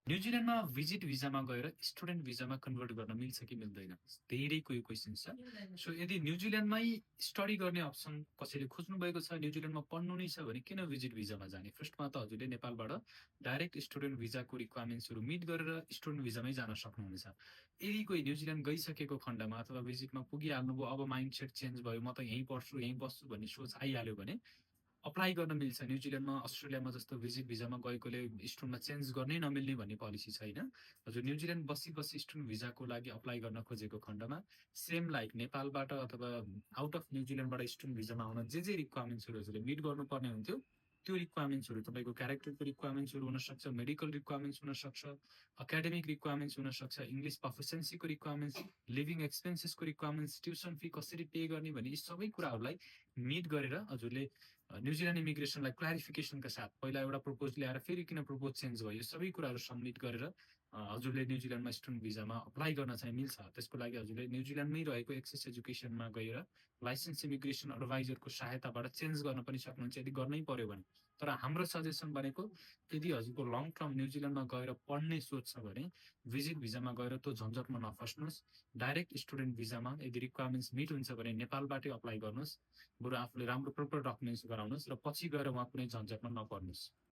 न्युजिल्यान्डमा visit भिजामा गएर student भिजामा convert गर्न मिल्छ कि मिल्दैन? धेरैको यो क्वेसन छ। सो यदि न्युजिल्यान्डमै स्टडी गर्ने अप्सन कसैले खोज्नु भएको छ, न्युजिल्यान्डमा पढ्नु नै छ भने किन भिजिट भिजामा जाने? फर्स्टमा त हजुरले नेपालबाट डाइरेक्ट स्टुडेन्ट भिजाको रिक्वायरमेन्ट्सहरू मिट गरेर स्टुडेन्ट भिजामै जान सक्नुहुनेछ। यदि कोही न्युजिल्यान्ड गइसकेको खण्डमा अथवा भिजिटमा पुगिहाल्नुभयो, अब माइन्डसेट चेन्ज भयो, म त यहीँ पढ्छु, यहीँ बस्छु भन्ने सोच आइहाल्यो भने अप्लाई गर्न मिल्छ। न्युजिल्यान्डमा, अस्ट्रेलियामा जस्तो भिजिट भिजामा गएकोले स्टुडेन्टमा चेन्ज गर्नै नमिल्ने भन्ने पोलिसी छैन। हजुर न्युजिल्यान्ड बसी स्टुडेन्ट भिजाको लागि अप्लाई गर्न खोजेको खण्डमा सेम लाइक नेपालबाट अथवा आउट अफ न्युजिल्यान्डबाट स्टुडेन्ट भिजामा आउन जे रिक्वायरमेन्ट्सहरू हजुरले मिट गर्नुपर्ने हुन्थ्यो, त्यो रिक्वायरमेन्ट्सहरू तपाईँको क्यारेक्टरको रिक्वायरमेन्ट्सहरू हुनसक्छ, मेडिकल रिक्वायरमेन्ट्स हुनसक्छ, एकाडेमिक रिक्वायरमेन्ट्स हुनसक्छ, इङ्ग्लिस प्रोफिसियन्सीको रिक्वायरमेन्ट्स, लिभिङ एक्सपेन्सेसको रिक्वायरमेन्ट्स, ट्युसन फी कसरी पे गर्ने भन्ने यी सबै कुराहरूलाई मिट गरेर हजुरले न्युजिल्यान्ड इमिग्रेसनलाई क्लारिफिकेसनका साथ पहिला एउटा प्रपोज ल्याएर फेरि किन प्रपोज चेन्ज भयो, यो सबै कुराहरू सबमिट गरेर हजुरले न्युजिल्यान्डमा स्टुडेन्ट भिजामा अप्लाई गर्न चाहिँ मिल्छ। त्यसको लागि हजुरले न्युजिल्यान्डमै रहेको एक्सेस एजुकेसनमा गएर लाइसेन्स इमिग्रेसन एडभाइजरको सहायताबाट चेन्ज गर्न पनि सक्नुहुन्छ यदि गर्नै पर्यो भने। तर हाम्रो सजेसन भनेको यदि हजुरको लङ टर्म न्युजिल्यान्डमा गएर पढ्ने सोच छ भने भिजिट भिजामा गएर त्यो झन्झटमा नफस्नुहोस्। डाइरेक्ट स्टुडेन्ट भिजामा यदि रिक्वायरमेन्ट्स मिट हुन्छ भने नेपालबाटै अप्लाई गर्नुहोस्। बरु आफूले राम्रो प्रोपर डकुमेन्ट्स गराउनुहोस् र पछि गएर उहाँ कुनै झन्झटमा नपर्नुहोस्।